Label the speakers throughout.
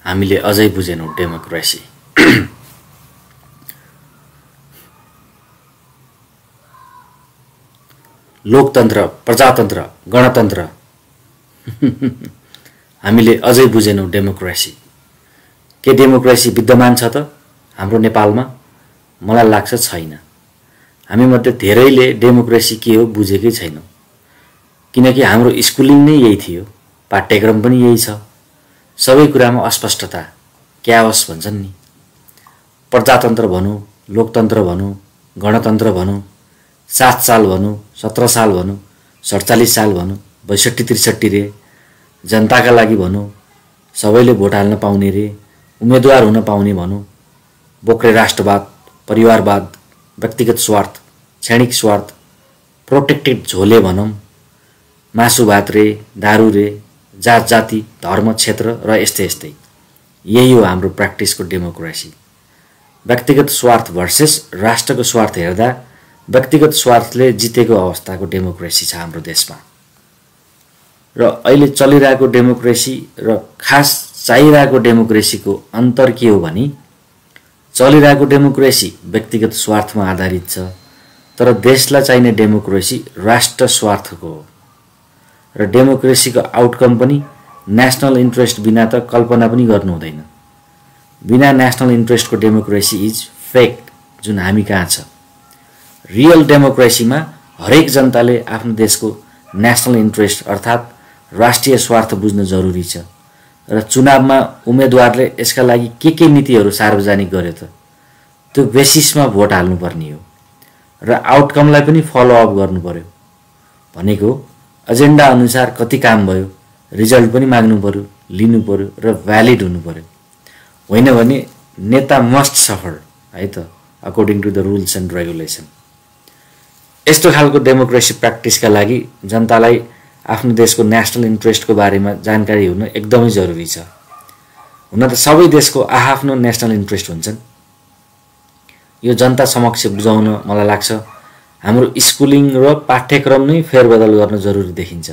Speaker 1: हामीले अझै बुझेनौं डेमोक्रेसी। लोकतन्त्र, प्रजातन्त्र, गणतन्त्र हामीले अझै बुझेनौं डेमोक्रेसी। के डेमोक्रेसी विद्यमान छ त हाम्रो नेपालमा? मलाई लाग्छ छैन। हामी मध्ये धेरैले डेमोक्रेसी के हो बुझेकै छैनौं, किनकि हाम्रो स्कुलिङ नै यही थियो, पाठ्यक्रम पनि यही छ। सबै कुरामा अस्पष्टता, क्याओस भन्छन् नि। प्रजातन्त्र भनौं, लोकतन्त्र भनौं, गणतन्त्र भनौं, 7 साल भनौं, 17 साल भनौं, 47 साल भनौं, 62-63 रे, जनताका लागि भनौं, सबैले भोट हाल्न पाउने रे, उम्मेदवार हुन पाउने भनौं, बोक्रे राष्ट्रवाद, परिवारवाद, व्यक्तिगत स्वार्थ, क्षणिक स्वार्थ, प्रोटेक्टेड झोले भनौं, मासु भात रे, दारू रे, जात जाति, धर्म, क्षेत्र र यस्तै। यही हो हाम्रो प्र्याक्टिसको डेमोक्रेसी। व्यक्तिगत स्वार्थ भर्सेस राष्ट्रको स्वार्थ हेर्दा व्यक्तिगत स्वार्थले जितेको अवस्थाको डेमोक्रेसी छ हाम्रो देशमा। र अहिले चलिरहेको डेमोक्रेसी र खास चाहिरहेको डेमोक्रेसीको अन्तर के हो भने चलिरहेको डेमोक्रेसी व्यक्तिगत स्वार्थमा आधारित छ, तर देशलाई चाहिने डेमोक्रेसी राष्ट्र स्वार्थको हो। र डेमोक्रेसीको आउटकम पनि नेशनल इन्ट्रेस्ट बिना त कल्पना पनि गर्नु हुँदैन। बिना नेशनल इन्ट्रेस्टको डेमोक्रेसी इज फेक, जुन हामी कहाँ छ। रियल डेमोक्रेसीमा हरेक जनताले आफ्नो देशको नेशनल इन्ट्रेस्ट अर्थात् राष्ट्रिय स्वार्थ बुझ्न जरुरी छ। र चुनावमा उम्मेदवारले यसका लागि के नीतिहरू सार्वजनिक गर्यो त त्यो बेसिसमा भोट हाल्नुपर्ने हो र आउटकमलाई पनि फलोअप गर्नु पर्यो। भनेको एजेन्डा अनुसार कति काम भयो, रिजल्ट पनि माग्नु पर्यो, लिनु पर्यो र भ्यालिड हुनु पर्यो। होइन भने नेता मस्ट सफर है त, according to the rules and regulation. यस्तो खालको डेमोक्रेसी प्र्याक्टिसका लागि जनतालाई आफ्नो देशको नेशनल इन्ट्रेस्टको बारेमा जानकारी हुन एकदमै जरुरी छ। हुन त सबै देशको आआफ्नो नेशनल इन्ट्रेस्ट हुन्छन्। यो जनता समक्ष बुझाउन मलाई लाग्छ हाम्रो स्कुलिङ र पाठ्यक्रम नै फेरबदल गर्न जरुरी देखिन्छ।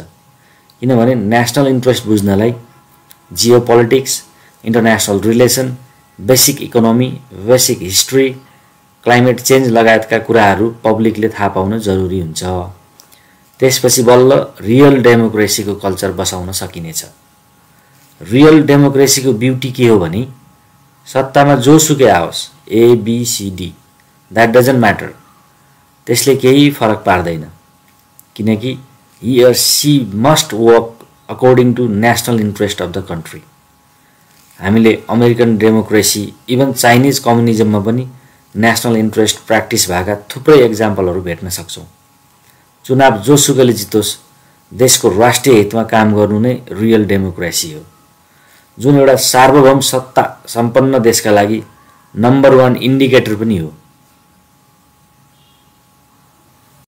Speaker 1: किनभने नेशनल इन्ट्रेस्ट बुझ्नलाई geopolitics, international relation, basic economy, basic history, climate change लगायतका कुराहरू पब्लिकले थाहा पाउन जरुरी हुन्छ। त्यसपछि बल्ल रियल डेमोक्रेसीको कल्चर बसाउन सकिनेछ। रियल डेमोक्रेसीको ब्युटी के हो भने सत्तामा जोसुकै आओस्, A B C D, that doesn't matter, त्यसले केही फरक पार्दैन, किनकि he or she must work according to national interest of the country। हामीले अमेरिकन डेमोक्रेसी, इभन चाइनिज कम्युनिजममा पनि नेशनल इन्ट्रेस्ट प्र्याक्टिस भएका थुप्रै एक्जाम्पलहरू भेट्न सक्छौँ। चुनाव जोसुकैले जितोस्, देशको राष्ट्रिय हितमा काम गर्नु नै रियल डेमोक्रेसी हो, जुन एउटा सार्वभौम सत्ता सम्पन्न देशका लागि नम्बर 1 इन्डिकेटर पनि हो।